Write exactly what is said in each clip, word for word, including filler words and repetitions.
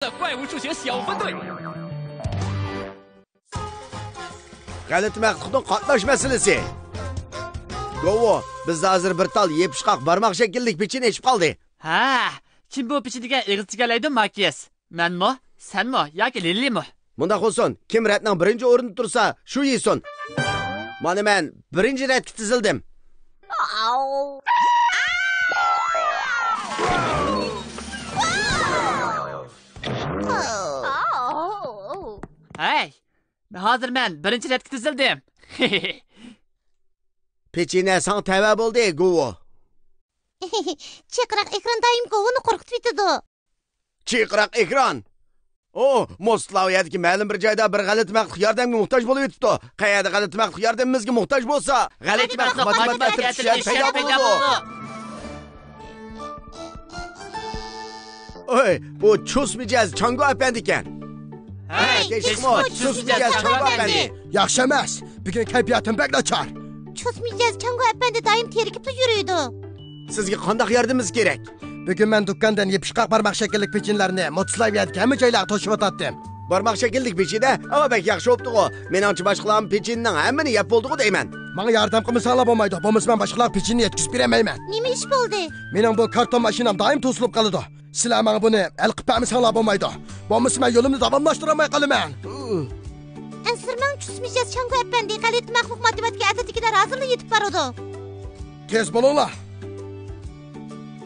怪物数学小分队。 غەلىتە مەخلۇقنىڭ قاتناش مەسىلىسى. گوۋۇ، بىزدە ھازىر بىر تال يېپىشقاق بارماق شەكىللىك پېچىنە ئېشىپ قالدى. ھە، كىم بۇ پېچىنىگە ئېغىز تىكەلەيدۇ، ماكىياس؟ مەنمۇ، سەنمۇ ياكى لىلىمۇ؟ مۇنداق بولسۇن، كىم رەتنىڭ بىرىنچى ئورنىدا تۇرسا، شۇ يېسۇن. مانا مەن بىرىنچى رەتكە تىزىلدىم. ھەي، ھازىر مەن بىرىنچى رەتكە تىزىلدىم. پېچىنە ساڭا تەۋە بولدى، گوۋۇ. چىرقىراق ئېكران دائىم گوۋۇنى قورقۇتۇۋېتىدۇ. چىرقىراق ئېكران. ئو، موسكۋا يەردىكى مەلۇم بىر جايدا بىر غەلىتە مەخلۇق ياردەمگە موھتاج بولۇۋېتىپتۇ. قەيەردە غەلىتە مەخلۇق ياردىمىمىزگە موھتاج بولسا، غەلىتە مەخلۇق ماتېماتىكا ئەترىتى شەرت پەيدا بولىدۇ. ئوي، بۇ چۇس مىجەز چاڭگو ئەپەندى ئىكەن. ھەي، ھەي، تېشىقمۇ، تېشىقمۇ، چۇس چۇس مىجەز مىجەز چاڭگو چاڭگو ئەپەندى. ئەپەندى. ياخشى ئەمەس. بۈگۈن كەيپىياتىم بەكلا چار. چۇس مىجەز چاڭگو ئەپەندى دائىم تېرىكىپلا يۈرىدۇ. سىزگە قانداق ياردىمىمىز كېرەك؟ بۈگۈن مەن دۇكاندىن يېپىشقاق بارماق شەكىللىك پېچىنىلەرنى موتسلاۋىيەدىكى ھەممە جايلارغا توشۇۋاتاتتىم. بارماق شەكىللىك پېچىنە؟ ئاۋۇ بەك ياخشى بوپتىغۇ. مېنىڭچە باشقىلارمۇ پېچىنىنىڭ ھەممىنى يەپ بولدىغۇ دەيمەن. ماڭا ياردەم قىلمىساڭلار بولمايدۇ، بولمىسا مەن باشقىلارغا پېچىنە يەتكۈزۈپ بېرەلمەيمەن. نېمە ئىش بولدى؟ مېنىڭ بۇ كارتون ماشىنام دائىم توسۇلۇپ قالىدۇ. سىلەر ماڭا بۇنى ھەل قىلىپ بەرمىسەڭلار بولمايدۇ. بولمىسا مەن يولۇمنى داۋاملاشتۇرالماي قالىمەن. ئەنسىرىمەڭ، چۇس مىجەز چاڭگو ئەپەندى، غەلىتە مەخلۇق ماتېماتىكا ئەترىتىدىكىلەر ھازىرلا يېتىپ بارىدۇ. تېز بولۇڭلار.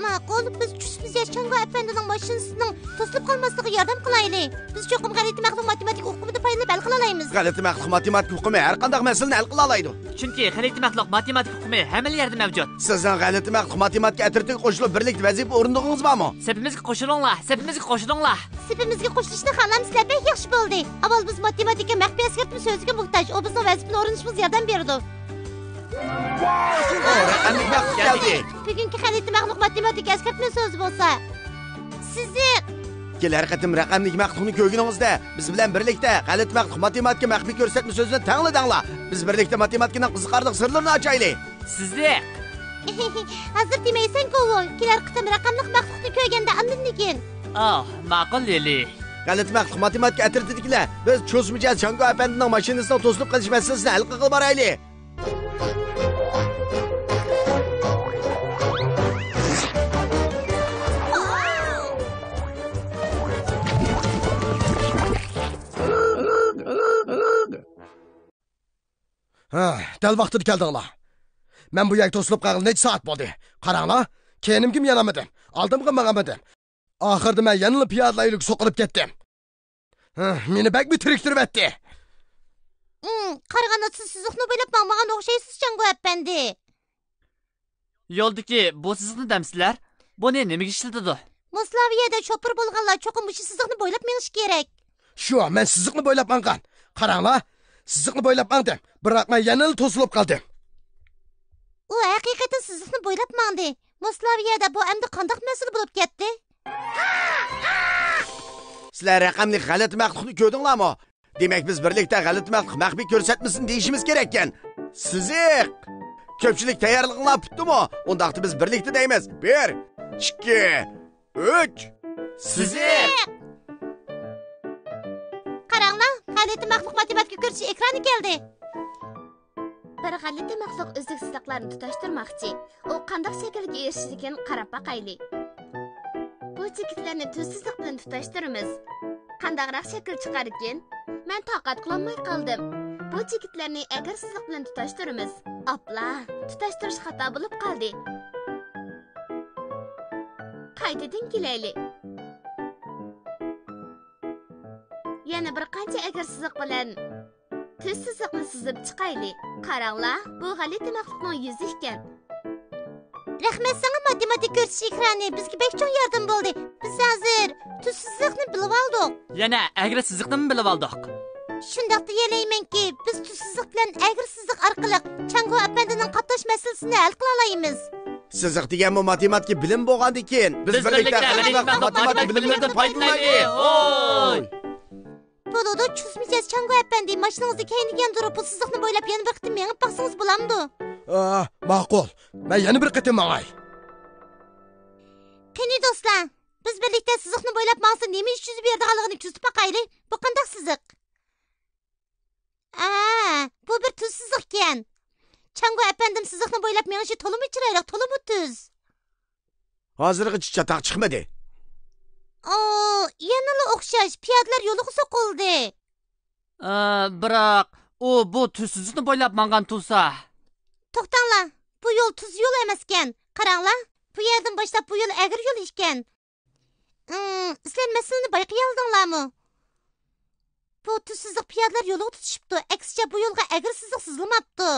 ماقۇل، بىز چۇس مىجەز چاڭگو ئەپەندىنىڭ ماشىنىسىنىڭ توسۇلۇپ قالماسلىقىغا ياردەم قىلايلى. بىز چوقۇم غەلىتە مەخلۇق ماتېماتىكا ئۇقۇمىدىن پايدىلىنىپ ھەل قىلالايمىز. غەلىتە مەخلۇق ماتېماتىكا ئۇقۇمى ھەر قانداق مەسىلىنى ھەل قىلالايدۇ. چۈنكى غەلىتە مەخلۇق ماتېماتىكا ئۇقۇمى ھەممىلا يەردە مەۋجۇت. سىزنىڭ غەلىتە مەخلۇق ماتېماتىكا ئەترىتىگە قوشۇلۇپ بىرلىكتە ۋەزىپە ئورۇندىغىنىڭىز بارمۇ؟ سېپىمىزگە قوشۇلۇڭلار، سېپىمىزگە قوشۇلۇڭلار. سېپىمىزگە قوشۇلۇشنى خالامسىلەر؟ بەك ياخشى بولدى. ئاۋۋال بىز ماتېماتىكا مەخپىي ئەسكەرتمە سۆزىگە موھتاج، ئۇ بىزنىڭ ۋەزىپىنى ئورۇندىشىمىزغا ياردەم بېرىدۇ. ۋاو، رەقەملىك مەخلۇق كەلدى. بۈگۈنكى غەلىتە مەخلۇق ماتېماتىكا ئەسكەرتمە سۆزى بولسا سىزىق. كېلەر قېتىم رەقەملىك مەخلۇقنى كۆرگىنىڭىزدە، بىز بىلەن بىرلىكتە غەلىتە مەخلۇق ماتېماتىكا مەخپىي كۆرسەتمە سۆزىنى تەڭلا دەڭلا. بىز بىرلىكتە ماتېماتىكىنىڭ قىزىقارلىق سىرلىرىنى ئاچايلى. سىزىق. ھازىر دېمەيسەن، گوۋۇ. كېلەر قېتىم رەقەملىق مەخلۇقنى كۆرگەندە ئاندىن دېگىن. ئاھ، ماقۇل، لىلى. غەلىتە مەخلۇق ماتېماتىكا ئەترىتىدىكىلەر، بىز چۇس مىجەز چاڭگو ئەپەندىنىڭ ماشىنىسىنىڭ توسۇلۇپ قېلىش مەسىلىسىنى ھەل قىلغىلى بارايلى. ھە، دەل ۋاقتىدا كەلدىڭلار. مەن بۇ يەرگە توسۇلۇپ قالغىلى نەچچە سائەت بولدى. قاراڭلار، كەينىمگىمۇ يانالمىدىم، ئالدىمغا ماڭالمىدىم. ئاخىرىدا مەن يەنىلا پىيادىلەر يولىغا سوقۇلۇپ كەتتىم. ھە، مېنى بەكمۇ تىرىكتۈرۈۋەتتى. ئىم، قارىغاندا سىز سىزىقنى بويلاپ ماڭمىغان ئوخشايسىز، چاڭگو ئەپەندى. يولدىكى بۇ سىزىقنى دەمسىلەر؟ بۇنى نېمىگە ئىشلىتىدۇ؟ موسلاۋىيەدە شوپۇر بولغانلار چوقۇم مۇشۇ سىزىقنى بويلاپ مېڭىشى كېرەك. شۇ، مەن سىزىقنى بويلاپ ماڭغان. قاراڭلار، سىزىقنى بويلاپ ماڭدىم. بىراق مەن يەنىلا توسۇلۇپ قالدىم. ئۇ ھەقىقەتەن سىزىقنى بويلاپ ماڭدى. موسلاۋىيەدە بۇ ئەمدى قانداق مەسىلە بولۇپ كەتتى؟ سىلەر رەقەملىك غەلىتە مەخلۇقنى كۆردۈڭلارمۇ؟ دېمەك، بىز بىرلىكتە غەلىتە مەخلۇق مەخپىي كۆرسەتمىسىنى دېيىشىمىز كېرەككەن. سىزىق! كۆپچىلىك تەييارلىقىڭلار پۈتتىمۇ؟ ئۇنداقتا بىز بىرلىكتە دەيمىز. بىر، ئىككى، ئۈچ. سىزىق! قاراڭلار، غەلىتە مەخلۇق ماتېماتىكا كۆرسىتىش ئېكرانى كەلدى. بىر غەلىتە مەخلۇق ئۈزۈك سىزىقلارنى تۇتاشتۇرماقچى. ئۇ قانداق شەكىلگە ئېرىشىدىكىن، قاراپ باقايلى. بۇ چېكىتلەرنى تۈز سىزىق بىلەن تۇتاشتۇرىمىز. قانداقراق شەكىل چىقارىكىن؟ مەن تاقەت قىلالماي قالدىم. بۇ چېكىتلەرنى ئەگەر سىزىق بىلەن تۇتاشتۇرىمىز. ئاپلا، تۇتاشتۇرۇش خاتا بولۇپ قالدى. قايتىدىن كېلەيلى. يەنە بىر قانچە ئەگەر سىزىق بىلەن تۈز سىزىقنى سىزىپ چىقايلى. قاراڭلار، بۇ غەلىتە مەخلۇقنىڭ يۈزى ئىكەن. رەھمەت ساڭا، ماتېماتىكا كۆرسىتىش ئېكرانى بىزگە بەك چوڭ ياردىمى بولدى. بىز ھازىر تۈز سىزىقنى بىلىۋالدۇق. يەنە ئەگرى سىزىقنىمۇ بىلىۋالدۇق. شۇنداق دېيەلەيمەنكى، بىز تۈز سىزىق بىلەن ئەگرى سىزىق ئارقىلىق چاڭگو ئەپەندىنىڭ قاتناش مەسىلىسىنى ھەل قىلالايمىز. سىزىق دېگەنمۇ ماتېماتىكا بىلىمى بولغاندىكىن، بىز بىز بىرلىكتە بىرلىكتە غەلىتە مەخلۇق ماتېماتىكا بىلىملىرىدىن پايدىلىنايلى. ھوي! بولىدۇ، چۇس مىجەز چاڭگو ئەپەندى، ماشىنىڭىزنى كەينىگە ياندۇرۇپ، بۇ سىزىقنى بويلاپ يەنە بىر قېتىم مېڭىپ باقسىڭىز بولامدۇ؟ ئا، ماقۇل. مەن يەنە بىر قېتىم ماڭاي. قېنى، دوستلار، بىز بىرلىكتە سىزىقنى بويلاپ ماڭسا نېمە ئىش يۈز بېرىدىغانلىقىنى كۆزىتىپ باقايلى. بۇ قانداق سىزىق؟ ئا، بۇ بىر تۈز سىزىقكەن. چانگو ئەپەندىم سىزىقنى بويلاپ مېڭىشى تولىمۇ چىرايلىق، تولىمۇ تۈز. ھازىرغىچە چاتاق چىقمىدى. ئو، يەنىلا ئوخشاش، پىيادىلەر يولىغا سوقۇلدى. ئا، بىراق ئۇ بۇ تۈز سىزىقنى بويلاپ ماڭغان تۇرسا. توختاڭلار، بۇ يول تۈز يول ئەمەسكەن. قاراڭلار، بۇ يەردىن باشلاپ بۇ يول ئەگرى يول ئىكەن. ئىم، سىلەر مەسىلىنى بايقىيالىدىڭلارمۇ؟ بۇ تۈز سىزىق پىيادىلەر يولىغا تۇتىشىپتۇ، ئەكسىچە بۇ يولغا ئەگرى سىزىق سىزىلماپتۇ.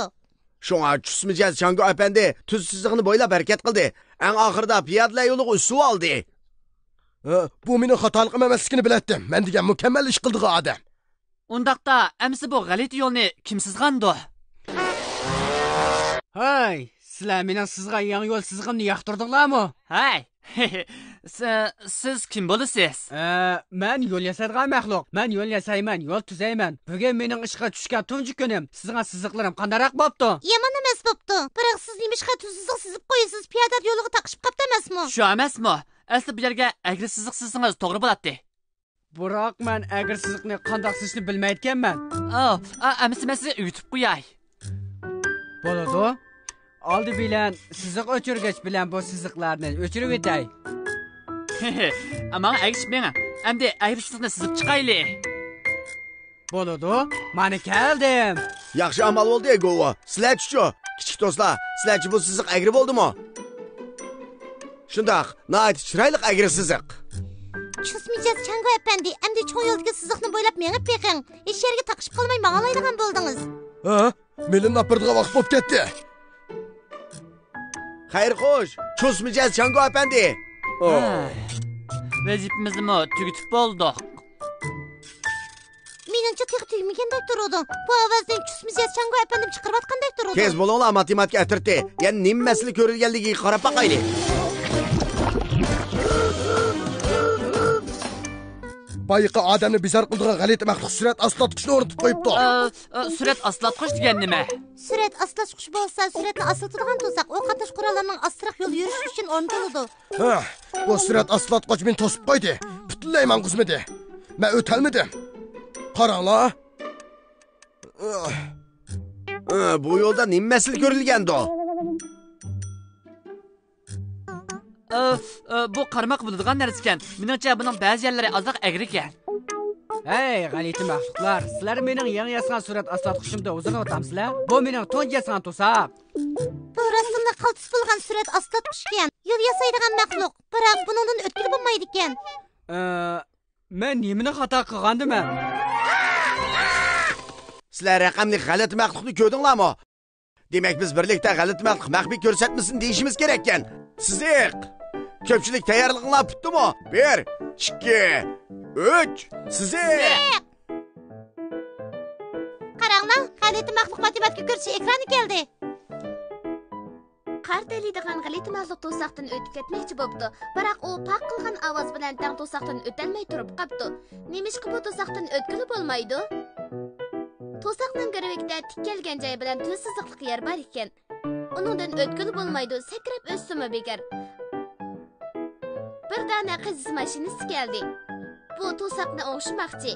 شۇڭا چۇس مىجەز چانگو ئەپەندى تۈز سىزىقنى بويلاپ ھەرىكەت قىلدى. ئەڭ ئاخىرىدا پىيادىلەر يولىغا ئۈسۈۋالدى. ھە، بۇ مېنىڭ خاتالىقىم ئەمەسلىكىنى بىلەتتىم. مەن دېگەن مۇكەممەل ئىش قىلىدىغان ئادەم. ئۇنداقتا ئەمسە بۇ غەلىتە يولنى كىم سىزغاندۇ؟ ھەي، سىلەر مېنىڭ سىزغان يېڭى يول سىزىقىمنى ياقتۇردۇڭلارمۇ؟ ھەي، س-، سىز كىم بولىسىز؟ ئە، مەن يول ياسايدىغان مەخلۇق. مەن يول ياسايمەن، يول تۈزەيمەن. بۈگۈن مېنىڭ ئىشقا چۈشكەن تۇنجى كۈنۈم. سىزغان سىزىقلىرىم قانداقراق بوپتۇ؟ يامان ئەمەس بوپتۇ. بىراق سىز نېمىشقا تۈز سىزىق سىزىپ قويىسىز؟ پىيادە يولىغا تاقىشىپ قاپتۇ ئەمەسمۇ؟ شۇ ئەمەسمۇ؟ ئەسلى بۇ يەرگە ئەگرى سىزىق سىزسىڭىز توغرا بولاتتى. بىراق مەن ئەگرى سىزىقنى قانداق سىزىشنى بىلمەيدىكەنمەن. ئا، ئا، ئەمىسە مەن سىزگە ئۆگىتىپ قوياي. بولىدۇ. ئالدى بىلەن سىزىق ئۆچۈرگۈچ بىلەن بۇ سىزىقلارنى ئۆچۈرۈۋېتەي. ماڭا ئەگىشىپ مېڭىڭ. ئەمدى ئەگرى سىزىقنى سىزىپ چىقايلى. بولىدۇ. مانا كەلدىم. ياخشى ئامال بولدى، گوۋۇ. سىلەرچىچۇ؟ كىچىك دوستلار، سىلەرچە بۇ سىزىق ئەگرى بولدىمۇ؟ شۇنداق، ناھايىتى چىرايلىق ئەگرى سىزىق. چۇس مىجەز چانگو ئەپەندى، ئەمدى چوڭ يولدىكى سىزىقنى بويلاپ مېڭىپ بېقىڭ. ھېچ يەرگە تاقىشىپ قالماي ماڭالايدىغان بولدىڭىز. ھە؟ مېلىنى ئاپىرىدىغان ۋاقىت بولۇپ كەتتى. خەير خوش، چۇس مىجەز چانگو ئەپەندى. ئو. ھە. ۋەزىپىمىزنىمۇ تۈگىتىپ بولدۇق. مېنىڭچە تېخى تۈگىمىگەندەك تۇرىدۇ. بۇ ئاۋازنى چۇس مىجەز چانگو ئەپەندىم چىقىرىۋاتقاندەك تۇرىدۇ. تېز بولۇڭلار، ماتېماتىكا ئەترىتى. يەنە نېمە مەسىلە كۆرۈلگەنلىكىگە قاراپ باقايلى. بايىقى ئادەمنى بىزار قىلىدىغان غەلىتە مەخلۇق سۈرئەت ئاستىلاتقۇچنى ئورنىتىپ قويۇپتۇ. ئە، ئە، سۈرئەت ئاستىلاتقۇچ دېگەن نېمە؟ سۈرئەت ئاستىلاتقۇچ بولسا سۈرئەتنى ئاستىلىتىدىغان توساق. ئۇ قاتناش قوراللىرىنىڭ ئاستىراق يول يۈرۈشى ئۈچۈن ئورنىتىلىدۇ. ھە، بۇ سۈرئەت ئاستىلاتقۇچ مېنى توسۇپ قويدى. پۈتۈنلەي ماڭغۇزمىدى. مەن ئۆتەلمىدىم. قاراڭلار. ئە، بۇ يولدا نېمە مەسىلە كۆرۈلگەندۇ؟ ئە، ئە، بۇ قارىماققا بولىدىغان نەرسىكەن. مېنىڭچە بۇنىڭ بەزى يەرلىرى ئازراق ئەگرىكەن. ھەي، غەلىتە مەخلۇقلار! سىلەر مېنىڭ يېڭى ياسىغان سۈرئەت ئاستىلاتقۇچۇمدا ھۇزۇرلىنىۋاتامسىلەر؟ بۇ مېنىڭ تۇنجى ياسىغان توساق. بۇ راستتىنلا قالتىس بولغان سۈرئەت ئاستىلاتقۇچكەن. يول ياسايدىغان مەخلۇق، بىراق بۇنىڭدىن ئۆتكىلى بولمايدىكەن. ئە، مەن نېمىنى خاتا قىلغاندىمەن؟ سىلەر رەقەملىك غەلىتە مەخلۇقنى كۆردۈڭلارمۇ؟ دېمەك، بىز بىرلىكتە غەلىتە مەخلۇق مەخپىي كۆرسەتمىسىنى دېيىشىمىز كېرەككەن. سىزىق! كۆپچىلىك تەييارلىقىڭلار پۈتتىمۇ؟ بىر، ئىككى، ئۈچ، سىزىق! قاراڭلار، غەلىتە مەخلۇق ماتېماتىكا كۆرسىتىش ئېكرانى كەلدى. قار تېلىيدىغان غەلىتە مەخلۇق توساقتىن ئۆتۈپ كەتمەكچى بوپتۇ، بىراق ئۇ پاق قىلغان ئاۋاز بىلەن تەڭ توساقتىن ئۆتەلمەي تۇرۇپ قاپتۇ. نېمىشقا بۇ توساقتىن ئۆتكىلى بولمايدۇ؟ توساقنىڭ گىرۋىكىدە تىككەلگەن جاي بىلەن تۈز سىزىقلىق يەر بار ئىكەن. ئۇنىڭدىن ئۆتكىلى بولمايدۇ، سەكرەپ ئۆتسىمۇ بىكار. بىر دانە قېزىش ماشىنىسى كەلدى. بۇ توساقنى ئوڭشىماقچى.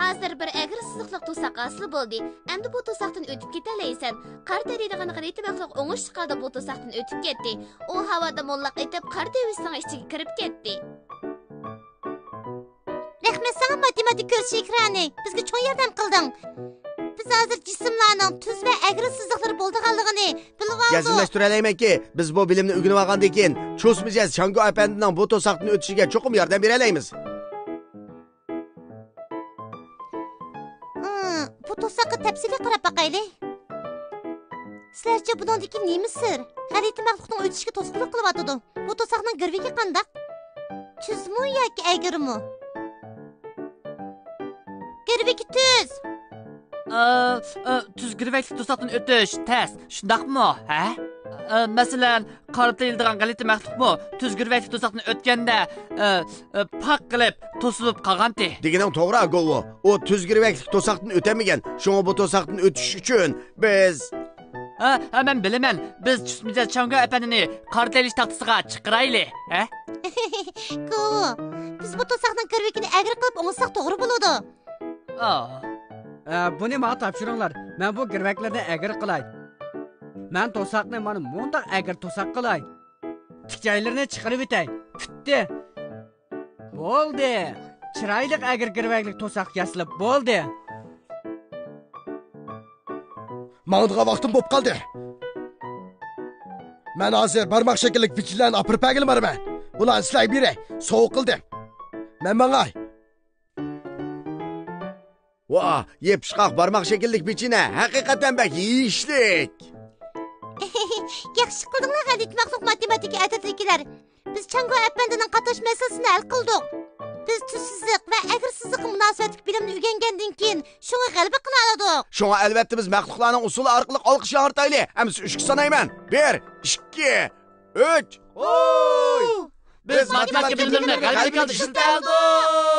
ھازىر بىر ئەگرى سىزىقلىق توساق ھاسىل بولدى. ئەمدى بۇ توساقتىن ئۆتۈپ كېتەلەيسەن. قار تېلىيدىغان غەلىتە مەخلۇق ئوڭۇشلۇق ھالدا بۇ توساقتىن ئۆتۈپ كەتتى. ئۇ ھاۋادا موللاق ئېتىپ، قار دېۋىسىنىڭ ئىچىگە كىرىپ كەتتى. رەھمەت ساڭا، ماتېماتىكا كۆرسىتىش ئېكرانى. بىزگە چوڭ ياردەم قىلدىڭ. بىز ھازىر جىسىملارنىڭ تۈز ۋە ئەگرى سىزىقلىرى بولىدىغانلىقىنى بىلىۋالدۇق. جەزملەشتۈرەلەيمەنكى، بىز بۇ بىلىمنى ئۆگىنىۋالغاندىن كېيىن، چۇس مىجەز چانگو ئەپەندىنىڭ بۇ توساقتىن ئۆتۈشىگە چوقۇم ياردەم بېرەلەيمىز. ھە، بۇ توساققا تەپسىلىي قاراپ باقايلى. سىلەرچە بۇنىڭدىكى نېمە سىر؟ غەلىتە مەخلۇقنىڭ ئۆتۈشىگە توسقۇنلۇق قىلىۋاتىدۇ. بۇ توساقنىڭ گىرۋىكى قانداق؟ تۈزمۇ ياكى ئەگرىمۇ؟ گىرۋىكى تۈز. ئا، ئا، تۈز گىرۋەكلىك توساقتىن ئۆتۈش تەس، شۇنداقمۇ؟ ھە؟ ئا، مەسىلەن، قارا تېيىلىدىغان غەلىتە مەخلۇقمۇ تۈز گىرۋەكلىك توساقتىن ئۆتكەندە، ئا، ئا، پاق قىلىپ توسۇلۇپ قالغانتى. دېگىنىڭ توغرا، گوۋۇ. ئۇ تۈز گىرۋەكلىك توساقتىن ئۆتەلمىگەن. شۇڭا بۇ توساقتىن ئۆتۈش ئۈچۈن بىز ھە، ھە، مەن بىلىمەن. بىز چۈس مىجەز چاڭگو ئەپەندىنى قارا تېلىش تاختىسىغا چىقىرايلى، ھە؟ كوۋو، بىز بۇ توساقنىڭ گىرۋىكىنى ئەگرى قىلىپ ئوڭشىساق توغرا بولىدۇ. ئا. ئە، بۇنى ماڭا تاپشۇرۇڭلار. مەن بۇ گىرۋەكلەرنى ئەگرى قىلاي. مەن توساقنى مانا مۇنداق ئەگرى توساق قىلاي. تىك جايلىرىنى چىقىرىۋېتەي. پۈتتى. بولدى. چىرايلىق ئەگرى گىرۋەكلىك توساق ياسىلىپ بولدى. ماڭىدىغان ۋاقتىم بولۇپ قالدى. مەن ھازىر بارماق شەكىللىك بىچىلەرنى ئاپىرىپ بەرگىلى بارىمەن. ئۇلارنى سىلەرگە بېرەي. سوۋغا قىلدىم. مەن ماڭاي. ۋاھ، يېپىشقاق بارماق شەكىللىك بېچىنە، ھەقىقەتەن بەك يېيىشلىك. ياخشى قىلدىڭلار، غەلىتە مەخلۇق ماتېماتىكا ئەترىتىدىكىلەر. بىز چاڭگو ئەپەندىنىڭ قاتناش مەسىلىسىنى ھەل قىلدۇق. بىز تۈس سىزىق ۋە ئەگرى سىزىققا مۇناسىۋەتلىك بىلىمنى ئۆگەنگەندىن كېيىن، شۇڭا غەلىبە قىلالىدۇق. شۇڭا ئەلۋەتتە بىز مەخلۇقلارنىڭ ئۇسۇلى ئارقىلىق ئالقىش ياڭرىتايلى. ئەمىسە ئۈچكە سانايمەن. بىر، ئىككى، ئۈچ. ھوي! بىز ماتېماتىكا بىلىملىرىنى غەلىبىلىك ھالدا ئىشلىتەلىدۇق.